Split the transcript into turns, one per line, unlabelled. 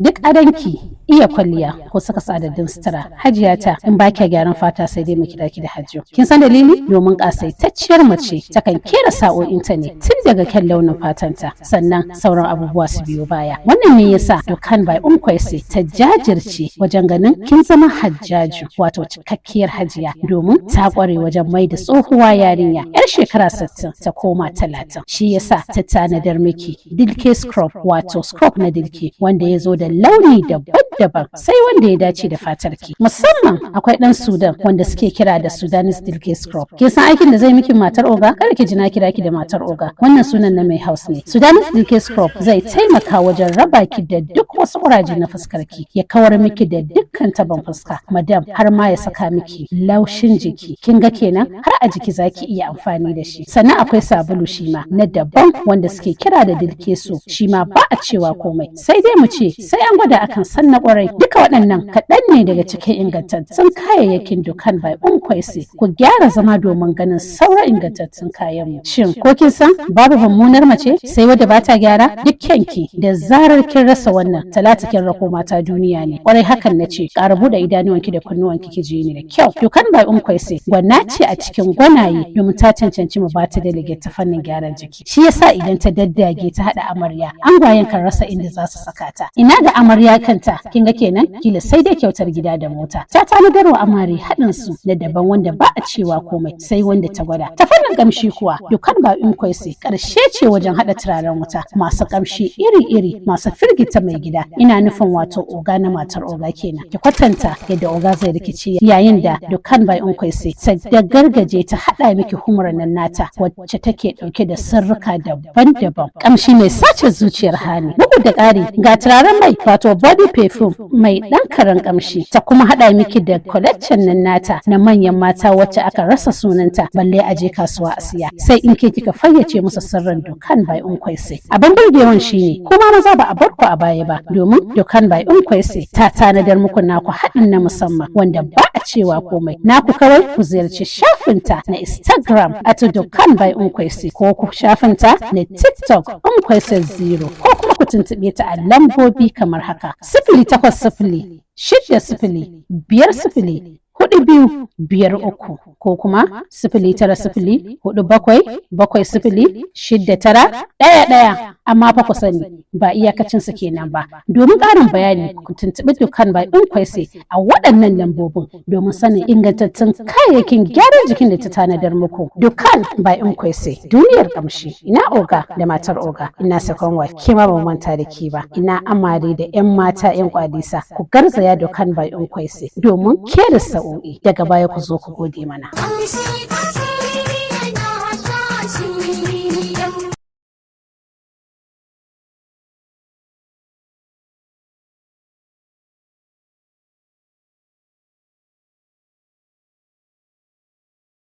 Duk adanki, iya kwalliya ko saka sadaddun sutura, hajiya ta, in ba kya gyaran fata, sai dai mu kira ki da hajjo. Kin san dalili? Domin kasaitacciyar mace takan kera sa'o'inta ne tun daga kyan launin fatanta, sannan sauran abubuwa su biyo baya. Wannan ne yasa Dukan by Unkwese ta jajirce wajen ganin kin zama hajjaju, wato cikakkiyar hajiya, domin ta kware wajen mai da tsohuwa yarinya, yar shekara 60 ta koma 30. Shi yasa ta tanadar miki dilke scrub, wato scrub na dilke wanda ya zo da launi daban-daban, sai wanda ya dace da fatar ki. Musamman akwai dan Sudan wanda suke kira da Sudanese dilke scrub. Kin san aikin da zai miki, matar oga? Kada ki ji na kira ki da matar oga, wannan sunan na mai house ne. Sudanese dilke scrub zai taimaka wajen raba ki da duk wasu kuraje na fuskar ki, ya kawar miki da dukkan taban fuska, madam, har ma ya saka miki laushin jiki. Kin ga kenan har a jiki zaki iya amfani da shi. Sannan akwai sabulu shi ma na daban wanda suke kira da dilke so. Shi ma ba a cewa komai, sai dai mu ce sai an gwada akan san na kwarai. Duka waɗannan kaɗan ne daga cikin ingantattun kayayyakin Dukan by Unkwese. Ku gyara zama domin ganin sauran ingantattun kayan mu. Shin ko kin san babu mummunar mace sai wadda bata gyara? Dukkanki da zarar kin rasa wannan talata, kin rako mata duniya ne. Kwarai, hakan na ce. Ƙara buɗe idanuwanki da kunnuwanki ki ji ni da kyau. Dukan by Unkwese gwanna ce a cikin gwanaye, domin ta cancanci mu bata delegate ta fannin gyaran jiki. Shi yasa idan ta daddage ta haɗa amarya, angwayen kan rasa inda za su saka ta. Ina ga amarya kanta? Kin ga kenan kila sai dai kyautar gida da mota. Ta tanadar wa amare haɗin su na daban wanda ba a cewa komai sai wanda ta gwada. Ta fannin kamshi kuwa, Dukan by Unkwese ƙarshe ce wajen haɗa turaren wuta masu kamshi iri-iri, masu firgita mai gida. Ina nufin wato oga na matar oga kenan. Ki kwatanta yadda oga zai rikice yayin da Dukan by Unkwese ta da gargaje ta haɗa miki humurar nan nata wacce take ɗauke da sirrika daban-daban, kamshi mai sace zuciyar hani. Bugu da ƙari, ga turaren mai, wato body perfume mai ɗan karen kamshi. Ta kuma haɗa miki da collection nan nata na manyan mata wacce aka rasa sunanta balle a je kasuwa a siya, sai in ke kika fayyace musu sirrin Dukan by Unkwese. Abin burgewan shine kuma maza ba a bar ku a baya ba, domin Dukan by Unkwese ta tanadar muku naku haɗin na musamman wanda ba a cewa komai. Naku kawai ku ziyarci shafinta na Instagram @DukanByUnkwese, ko ku shafinta na TikTok Unkwese 0, ko kuma ku tuntuɓe ta a lambobi kamar haka: 08060504253, ko kuma 09047706911. Amma fa ku sani, ba iyakacin su kenan ba. Domin ƙarin bayani, ku tuntuɓi Dukan by Unkwese a waɗannan lambobin domin sanin ingantattun kayayyakin gyaran jikin da ta tanadar muku. Dukan by Unkwese, duniyar kamshi. Ina oga da matar oga, ina second wife, ke ma ban manta da ke ba, ina amare da yan mata yan kwalisa, ku garzaya Dukan by Unkwese domin kera sa'o'i. Daga baya ku zo ku gode mana.